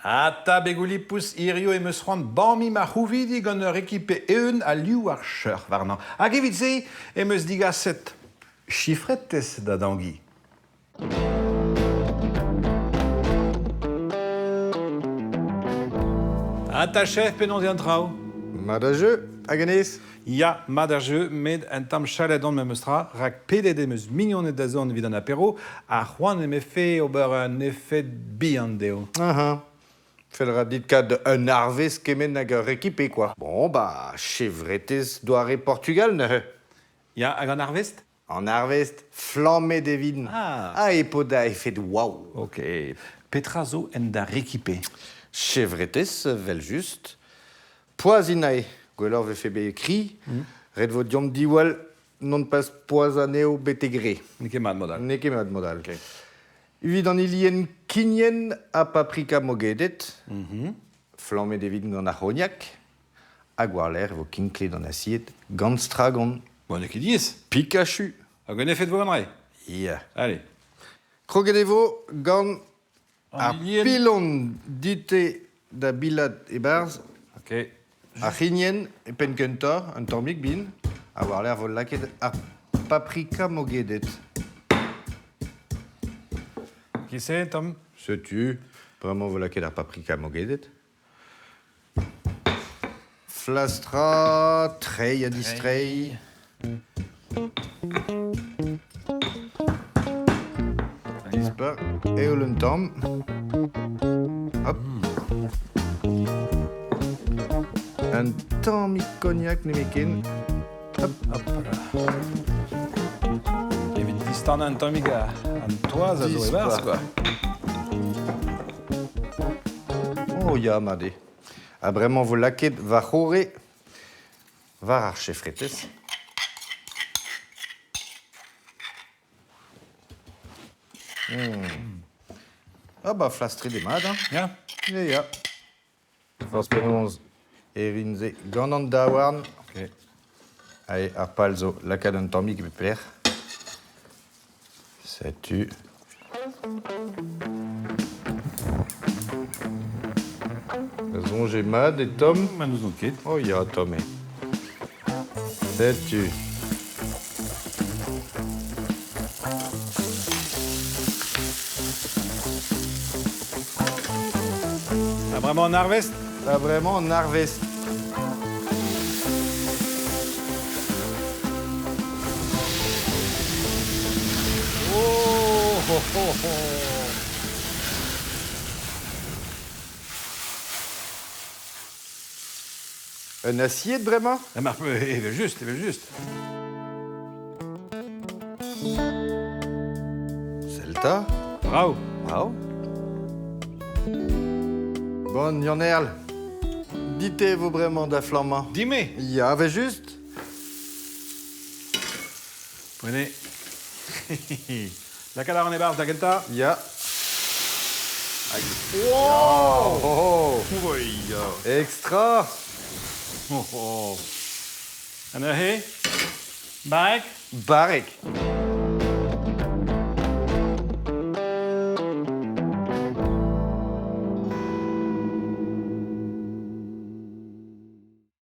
Ata begoù-lipous, hirio em eus c'hoant bamiñ ma c'houvidi gant ur rekipe eeun ha liv ar cheuc'h warnañ. Hag evit se em eus digaset chifretez da Dangi. Ata chef, penaos eo an traoù? Mat a jeu, hag anez? Ya, mat ar jeu, met un tamm chalet on memes tra, rak pedet em eus mignoned da zont evit an apero, ha c'hoant em efe ober un efed bihan dezho. Aha. Fell ra dit kad un arvest kement hag ur rekipe, quoi. Bon, bah, chevretez doare Portugal neuze. Ya, hag an arvest? An arvest flammet evit Ah. ha e po da efed waouh. Ok. Petra zo en da rekipe? Chevretez, 'vel-just. Poazh int aze. Gwelloc'h 'vefe bet kri. Ret vo deomp diwall non pas poazhañ anezho betek re. N'eo ket mat mod all. N'eo ket mat mod all. Evit an hilienn kignen ha paprika mogedet, flammet evit gant ar c'hognak, hag war-lerc'h e vo kinklet an asied gant stragon. Bon, n'eo ket diaes. Pikachu. Hag un efed vo gant re? Ya. Allez. Kroget e vo gant Ar Ar pilon dit-te da bilat e-barzh Ok. ar c'hignen e penn kentañ, un tammig bin, ha war-lerc'h vo lakaet ar paprika mogedet. Qui c'est, Tom? Setu, bremañ vo lakaet ar paprika mogedet. Flastrañ, treiñ ha distreiñ. Disper eoul un tamm. Hop. Un tammig kognak nemetken. Hop. Hop là. Evit distanañ un tammig an toaz a zo e-barzh, quoi. Oh ya, mat eo. Ha bremañ vo lakaet war c'horre war ar chefretez. Hmm. Ah bah flastret eo mat, hein. Ya. Ya, ya. Forzh penaos e rin se gant an daouarn. Ok. Allez, ar pal zo lakaat un tammig e pep lec'h. Setu. Soñj eo mat eo tomm? Ma n'ouzon ket. Oh ya, tomm eo. Setu. Ha bremañ an arvest? Ha bremañ an arvest. Oh, ho, ho, ho. Un asied bremañ? Ah, mar evel-just, evel-just. Sell 'ta. Brav. Brav. Bon, Yann-Erl, dit e vo bremañ da flammañ. Dime. Ya, evel-just. Prenez. Lakaat a ran e-barzh da gentañ. Ya. Hag... Wow Oh, oh. Oh, Extra oh, oh. Ha neuze Barrek Barrek.